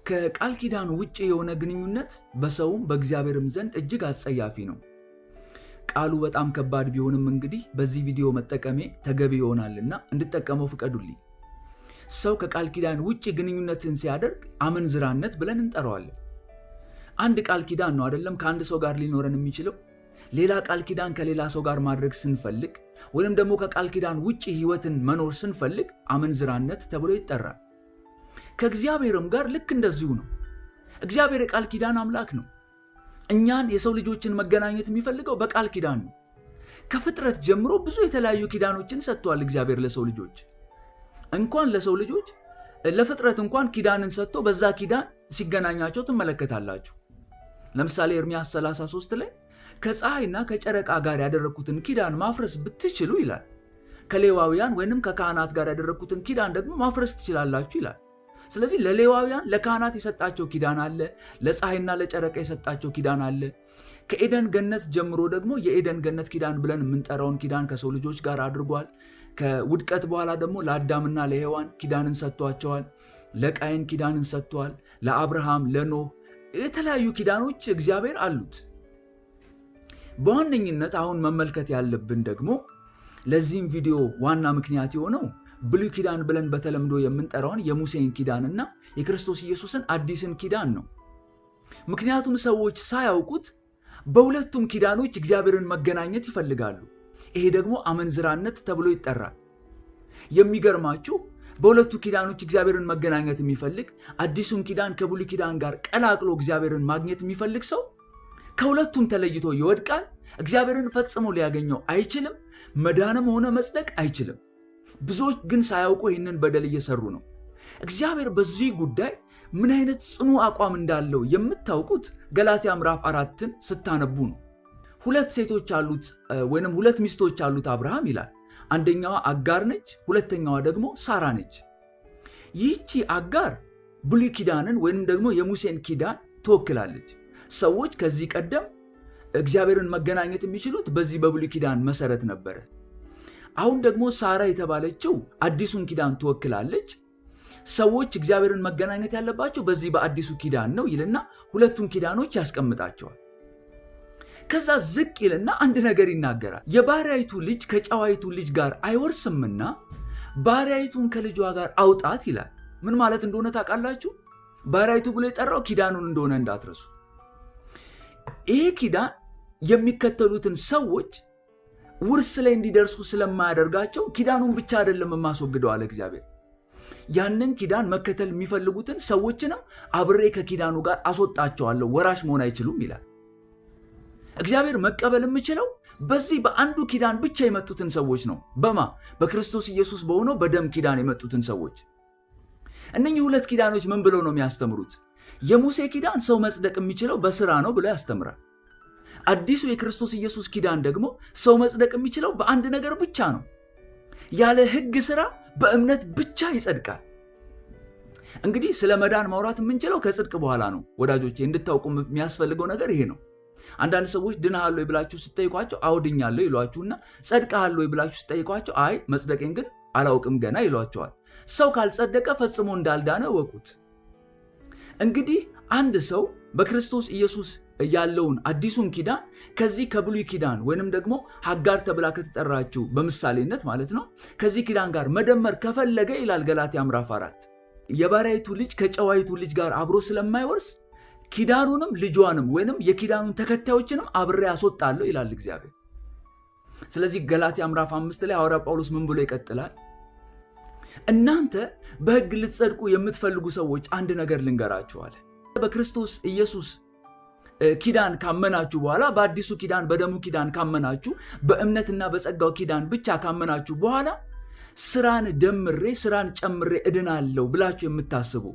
ከቃል ኪዳን ውጭ የሆነ ግንኙነት በሰውም በእግዚአብሔርም ዘንድ እጅግ አጸያፊ ነው። ቃሉ በጣም ከባድ ቢሆንም እንግዲህ በዚህ ቪዲዮ መጠቀሜ ተገቢ ይሆናልና እንድጠቀመው ፍቀዱልኝ። ሰው ከቃል ኪዳን ውጭ ግንኙነትን ሲያደርግ አመንዝራነት ብለን እንጠራዋለን። አንድ ቃል ኪዳን ነው አይደለም ከአንድ ሰው ጋር ሊኖረን የሚችለው። ሌላ ቃል ኪዳን ከሌላ ሰው ጋር ማድረግ ስንፈልግ ወይም ደግሞ ከቃል ኪዳን ውጭ ሕይወትን መኖር ስንፈልግ አመንዝራነት ተብሎ ይጠራል። ከእግዚአብሔርም ጋር ልክ እንደዚሁ ነው። እግዚአብሔር የቃል ኪዳን አምላክ ነው። እኛን የሰው ልጆችን መገናኘት የሚፈልገው በቃል ኪዳን ነው። ከፍጥረት ጀምሮ ብዙ የተለያዩ ኪዳኖችን ሰጥቷል እግዚአብሔር ለሰው ልጆች። እንኳን ለሰው ልጆች ለፍጥረት እንኳን ኪዳንን ሰጥቶ በዛ ኪዳን ሲገናኛቸው ትመለከታላችሁ። ለምሳሌ ኤርምያስ 33 ላይ ከፀሐይና ከጨረቃ ጋር ያደረግኩትን ኪዳን ማፍረስ ብትችሉ ይላል፣ ከሌዋውያን ወይንም ከካህናት ጋር ያደረግኩትን ኪዳን ደግሞ ማፍረስ ትችላላችሁ ይላል። ስለዚህ ለሌዋውያን ለካህናት የሰጣቸው ኪዳን አለ፣ ለፀሐይና ለጨረቃ የሰጣቸው ኪዳን አለ። ከኤደን ገነት ጀምሮ ደግሞ የኤደን ገነት ኪዳን ብለን የምንጠራውን ኪዳን ከሰው ልጆች ጋር አድርጓል። ከውድቀት በኋላ ደግሞ ለአዳምና ለሔዋን ኪዳንን ሰጥቷቸዋል። ለቃይን ኪዳንን ሰጥቷል። ለአብርሃም፣ ለኖህ የተለያዩ ኪዳኖች እግዚአብሔር አሉት። በዋነኝነት አሁን መመልከት ያለብን ደግሞ ለዚህም ቪዲዮ ዋና ምክንያት የሆነው ብሉይ ኪዳን ብለን በተለምዶ የምንጠራውን የሙሴን ኪዳንና የክርስቶስ ኢየሱስን አዲስን ኪዳን ነው። ምክንያቱም ሰዎች ሳያውቁት በሁለቱም ኪዳኖች እግዚአብሔርን መገናኘት ይፈልጋሉ። ይሄ ደግሞ አመንዝራነት ተብሎ ይጠራል። የሚገርማችሁ በሁለቱ ኪዳኖች እግዚአብሔርን መገናኘት የሚፈልግ፣ አዲሱን ኪዳን ከብሉይ ኪዳን ጋር ቀላቅሎ እግዚአብሔርን ማግኘት የሚፈልግ ሰው ከሁለቱም ተለይቶ ይወድቃል። እግዚአብሔርን ፈጽሞ ሊያገኘው አይችልም። መዳንም ሆነ መጽደቅ አይችልም። ብዙዎች ግን ሳያውቁ ይህንን በደል እየሰሩ ነው። እግዚአብሔር በዚህ ጉዳይ ምን አይነት ጽኑ አቋም እንዳለው የምታውቁት ገላትያ ምዕራፍ 4ን ስታነቡ ነው። ሁለት ሴቶች አሉት ወይንም ሁለት ሚስቶች አሉት አብርሃም ይላል። አንደኛዋ አጋር ነች፣ ሁለተኛዋ ደግሞ ሳራ ነች። ይህቺ አጋር ብሉይ ኪዳንን ወይንም ደግሞ የሙሴን ኪዳን ትወክላለች። ሰዎች ከዚህ ቀደም እግዚአብሔርን መገናኘት የሚችሉት በዚህ በብሉይ ኪዳን መሰረት ነበረ። አሁን ደግሞ ሳራ የተባለችው አዲሱን ኪዳን ትወክላለች። ሰዎች እግዚአብሔርን መገናኘት ያለባቸው በዚህ በአዲሱ ኪዳን ነው ይልና ሁለቱን ኪዳኖች ያስቀምጣቸዋል። ከዛ ዝቅ ይልና አንድ ነገር ይናገራል። የባሪያይቱ ልጅ ከጨዋይቱ ልጅ ጋር አይወርስምና ባሪያይቱን ከልጇ ጋር አውጣት ይላል። ምን ማለት እንደሆነ ታውቃላችሁ? ባሪያይቱ ብሎ የጠራው ኪዳኑን እንደሆነ እንዳትረሱ። ይሄ ኪዳን የሚከተሉትን ሰዎች ውርስ ላይ እንዲደርሱ ስለማያደርጋቸው ኪዳኑን ብቻ አይደለም የማስወግደው አለ እግዚአብሔር። ያንን ኪዳን መከተል የሚፈልጉትን ሰዎችንም አብሬ ከኪዳኑ ጋር አስወጣቸዋለሁ፣ ወራሽ መሆን አይችሉም ይላል። እግዚአብሔር መቀበል የምችለው በዚህ በአንዱ ኪዳን ብቻ የመጡትን ሰዎች ነው። በማ በክርስቶስ ኢየሱስ በሆነው በደም ኪዳን የመጡትን ሰዎች። እነኚህ ሁለት ኪዳኖች ምን ብለው ነው የሚያስተምሩት? የሙሴ ኪዳን ሰው መጽደቅ የሚችለው በስራ ነው ብሎ ያስተምራል። አዲሱ የክርስቶስ ኢየሱስ ኪዳን ደግሞ ሰው መጽደቅ የሚችለው በአንድ ነገር ብቻ ነው። ያለ ሕግ ስራ በእምነት ብቻ ይጸድቃል። እንግዲህ ስለ መዳን ማውራት የምንችለው ከጽድቅ በኋላ ነው። ወዳጆቼ እንድታውቁ የሚያስፈልገው ነገር ይሄ ነው። አንዳንድ ሰዎች ድነሃል ወይ ብላችሁ ስትጠይቋቸው አዎ ድኛለሁ ይሏችሁና ጸድቀሃል ወይ ብላችሁ ስትጠይቋቸው አይ መጽደቄን ግን አላውቅም ገና ይሏቸዋል። ሰው ካልጸደቀ ፈጽሞ እንዳልዳነ እወቁት። እንግዲህ አንድ ሰው በክርስቶስ ኢየሱስ ያለውን አዲሱን ኪዳን ከዚህ ከብሉይ ኪዳን ወይንም ደግሞ ሀጋር ተብላ ከተጠራችው በምሳሌነት ማለት ነው ከዚህ ኪዳን ጋር መደመር ከፈለገ ይላል ገላትያ ምዕራፍ 4 የባሪያይቱ ልጅ ከጨዋይቱ ልጅ ጋር አብሮ ስለማይወርስ ኪዳኑንም ልጇንም ወይንም የኪዳኑን ተከታዮችንም አብሬ አስወጣለሁ ይላል እግዚአብሔር። ስለዚህ ገላትያ ምዕራፍ 5 ላይ ሐዋርያ ጳውሎስ ምን ብሎ ይቀጥላል? እናንተ በሕግ ልትጸድቁ የምትፈልጉ ሰዎች አንድ ነገር ልንገራችሁ አለ። በክርስቶስ ኢየሱስ ኪዳን ካመናችሁ በኋላ፣ በአዲሱ ኪዳን በደሙ ኪዳን ካመናችሁ፣ በእምነትና በጸጋው ኪዳን ብቻ ካመናችሁ በኋላ ስራን ደምሬ ስራን ጨምሬ እድናለሁ ብላችሁ የምታስቡ፣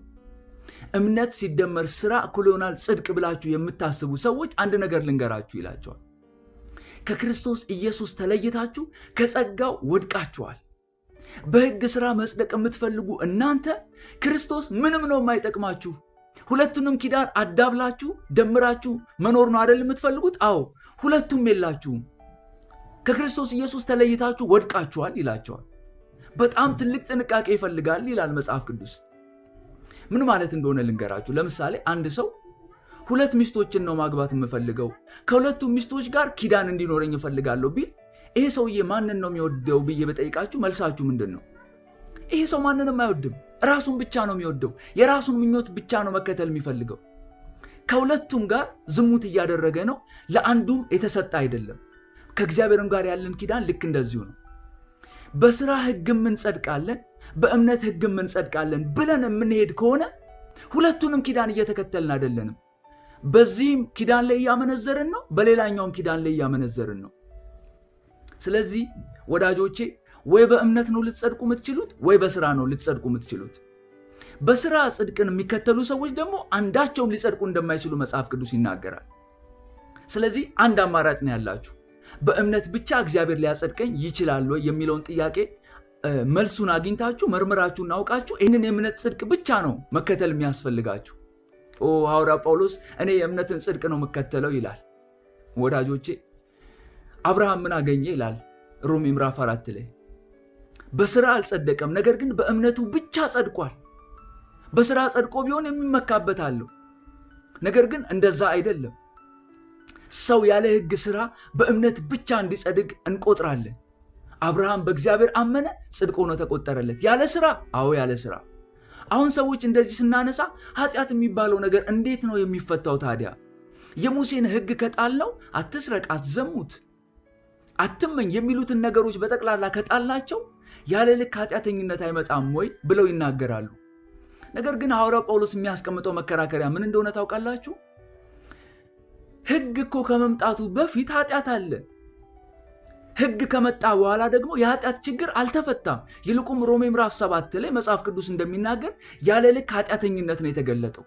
እምነት ሲደመር ስራ እኩል ይሆናል ጽድቅ ብላችሁ የምታስቡ ሰዎች አንድ ነገር ልንገራችሁ ይላቸዋል። ከክርስቶስ ኢየሱስ ተለይታችሁ ከጸጋው ወድቃችኋል። በሕግ ስራ መጽደቅ የምትፈልጉ እናንተ ክርስቶስ ምንም ነው የማይጠቅማችሁ። ሁለቱንም ኪዳን አዳብላችሁ ደምራችሁ መኖር ነው አይደል የምትፈልጉት? አዎ፣ ሁለቱም የላችሁም። ከክርስቶስ ኢየሱስ ተለይታችሁ ወድቃችኋል ይላቸዋል። በጣም ትልቅ ጥንቃቄ ይፈልጋል ይላል መጽሐፍ ቅዱስ። ምን ማለት እንደሆነ ልንገራችሁ። ለምሳሌ አንድ ሰው 2 ሚስቶችን ነው ማግባት የምፈልገው፣ ከሁለቱ ሚስቶች ጋር ኪዳን እንዲኖረኝ እፈልጋለሁ ቢል ይሄ ሰውዬ ማንን ነው የሚወደው ብዬ በጠይቃችሁ መልሳችሁ ምንድን ነው? ይሄ ሰው ማንንም አይወድም። ራሱን ብቻ ነው የሚወደው። የራሱን ምኞት ብቻ ነው መከተል የሚፈልገው። ከሁለቱም ጋር ዝሙት እያደረገ ነው። ለአንዱም የተሰጠ አይደለም። ከእግዚአብሔርም ጋር ያለን ኪዳን ልክ እንደዚሁ ነው። በስራ ሕግም እንጸድቃለን፣ በእምነት ሕግም እንጸድቃለን ብለን የምንሄድ ከሆነ ሁለቱንም ኪዳን እየተከተልን አይደለንም። በዚህም ኪዳን ላይ እያመነዘርን ነው፣ በሌላኛውም ኪዳን ላይ እያመነዘርን ነው። ስለዚህ ወዳጆቼ ወይ በእምነት ነው ልትጸድቁ የምትችሉት፣ ወይ በስራ ነው ልትጸድቁ የምትችሉት። በስራ ጽድቅን የሚከተሉ ሰዎች ደግሞ አንዳቸውም ሊጸድቁ እንደማይችሉ መጽሐፍ ቅዱስ ይናገራል። ስለዚህ አንድ አማራጭ ነው ያላችሁ። በእምነት ብቻ እግዚአብሔር ሊያጸድቀኝ ይችላል ወይ የሚለውን ጥያቄ መልሱን አግኝታችሁ መርምራችሁ እናውቃችሁ ይህንን የእምነት ጽድቅ ብቻ ነው መከተል የሚያስፈልጋችሁ። ሐዋርያ ጳውሎስ እኔ የእምነትን ጽድቅ ነው የምከተለው ይላል። ወዳጆቼ አብርሃም ምን አገኘ ይላል ሮሜ ምዕራፍ 4 ላይ። በስራ አልጸደቀም፣ ነገር ግን በእምነቱ ብቻ ጸድቋል። በስራ ጸድቆ ቢሆን የሚመካበት አለው። ነገር ግን እንደዛ አይደለም። ሰው ያለ ሕግ ስራ በእምነት ብቻ እንዲጸድቅ እንቆጥራለን። አብርሃም በእግዚአብሔር አመነ፣ ጽድቅ ሆኖ ተቆጠረለት። ያለ ስራ? አዎ ያለ ስራ። አሁን ሰዎች እንደዚህ ስናነሳ ኃጢአት የሚባለው ነገር እንዴት ነው የሚፈታው ታዲያ? የሙሴን ሕግ ከጣልነው አትስረቅ፣ አትዘሙት፣ አትመኝ የሚሉትን ነገሮች በጠቅላላ ከጣልናቸው ያለ ልክ ኃጢአተኝነት አይመጣም ወይ ብለው ይናገራሉ። ነገር ግን ሐዋርያው ጳውሎስ የሚያስቀምጠው መከራከሪያ ምን እንደሆነ ታውቃላችሁ? ሕግ እኮ ከመምጣቱ በፊት ኃጢአት አለ። ሕግ ከመጣ በኋላ ደግሞ የኃጢአት ችግር አልተፈታም። ይልቁም ሮሜ ምዕራፍ 7 ላይ መጽሐፍ ቅዱስ እንደሚናገር ያለ ልክ ኃጢአተኝነት ነው የተገለጠው።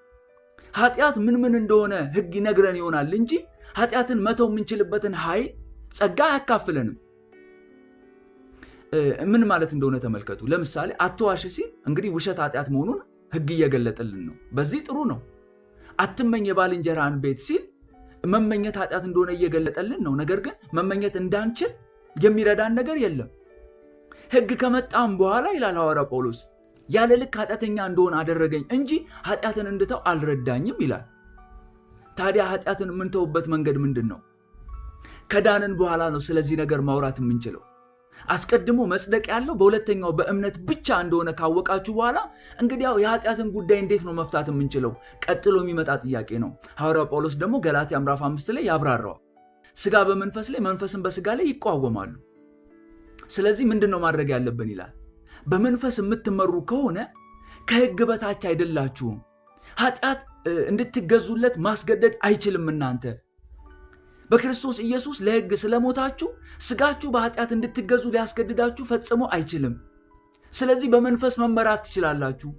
ኃጢአት ምን ምን እንደሆነ ሕግ ይነግረን ይሆናል እንጂ ኃጢአትን መተው የምንችልበትን ኃይል ጸጋ አያካፍለንም። ምን ማለት እንደሆነ ተመልከቱ። ለምሳሌ አትዋሽ ሲል እንግዲህ ውሸት ኃጢአት መሆኑን ሕግ እየገለጠልን ነው። በዚህ ጥሩ ነው። አትመኝ የባልንጀራህን ቤት ሲል መመኘት ኃጢአት እንደሆነ እየገለጠልን ነው። ነገር ግን መመኘት እንዳንችል የሚረዳን ነገር የለም። ሕግ ከመጣም በኋላ ይላል ሐዋርያው ጳውሎስ ያለ ልክ ኃጢአተኛ እንደሆነ አደረገኝ እንጂ ኃጢአትን እንድተው አልረዳኝም ይላል። ታዲያ ኃጢአትን የምንተውበት መንገድ ምንድን ነው? ከዳንን በኋላ ነው ስለዚህ ነገር ማውራት የምንችለው። አስቀድሞ መጽደቅ ያለው በሁለተኛው በእምነት ብቻ እንደሆነ ካወቃችሁ በኋላ እንግዲያው የኃጢአትን ጉዳይ እንዴት ነው መፍታት የምንችለው? ቀጥሎ የሚመጣ ጥያቄ ነው። ሐዋርያው ጳውሎስ ደግሞ ገላትያ ምዕራፍ 5 ላይ ያብራራዋል። ስጋ በመንፈስ ላይ መንፈስን በስጋ ላይ ይቋወማሉ። ስለዚህ ምንድን ነው ማድረግ ያለብን ይላል። በመንፈስ የምትመሩ ከሆነ ከሕግ በታች አይደላችሁም። ኃጢአት እንድትገዙለት ማስገደድ አይችልም። እናንተ በክርስቶስ ኢየሱስ ለሕግ ስለሞታችሁ ስጋችሁ በኃጢአት እንድትገዙ ሊያስገድዳችሁ ፈጽሞ አይችልም። ስለዚህ በመንፈስ መመራት ትችላላችሁ።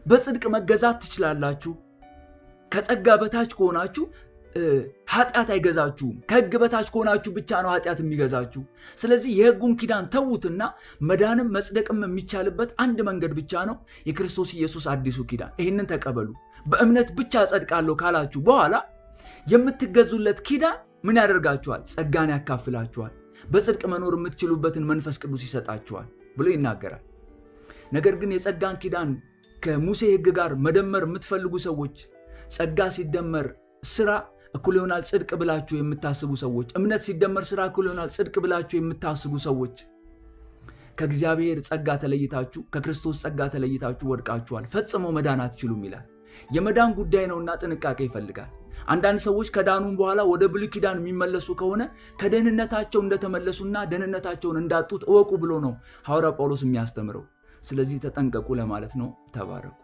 በጽድቅ መገዛት ትችላላችሁ። ከጸጋ በታች ከሆናችሁ ኃጢአት አይገዛችሁም። ከሕግ በታች ከሆናችሁ ብቻ ነው ኃጢአት የሚገዛችሁ። ስለዚህ የሕጉን ኪዳን ተዉትና መዳንም መጽደቅም የሚቻልበት አንድ መንገድ ብቻ ነው፣ የክርስቶስ ኢየሱስ አዲሱ ኪዳን። ይህንን ተቀበሉ። በእምነት ብቻ ጸድቃለሁ ካላችሁ በኋላ የምትገዙለት ኪዳን ምን ያደርጋችኋል? ጸጋን ያካፍላችኋል። በጽድቅ መኖር የምትችሉበትን መንፈስ ቅዱስ ይሰጣችኋል ብሎ ይናገራል። ነገር ግን የጸጋን ኪዳን ከሙሴ ሕግ ጋር መደመር የምትፈልጉ ሰዎች፣ ጸጋ ሲደመር ስራ እኩል ይሆናል ጽድቅ ብላችሁ የምታስቡ ሰዎች፣ እምነት ሲደመር ስራ እኩል ይሆናል ጽድቅ ብላችሁ የምታስቡ ሰዎች ከእግዚአብሔር ጸጋ ተለይታችሁ፣ ከክርስቶስ ጸጋ ተለይታችሁ ወድቃችኋል። ፈጽሞ መዳን አትችሉም ይላል። የመዳን ጉዳይ ነውና ጥንቃቄ ይፈልጋል። አንዳንድ ሰዎች ከዳኑም በኋላ ወደ ብሉይ ኪዳን የሚመለሱ ከሆነ ከደህንነታቸው እንደተመለሱና ደህንነታቸውን እንዳጡት እወቁ ብሎ ነው ሐዋርያው ጳውሎስ የሚያስተምረው። ስለዚህ ተጠንቀቁ ለማለት ነው። ተባረኩ።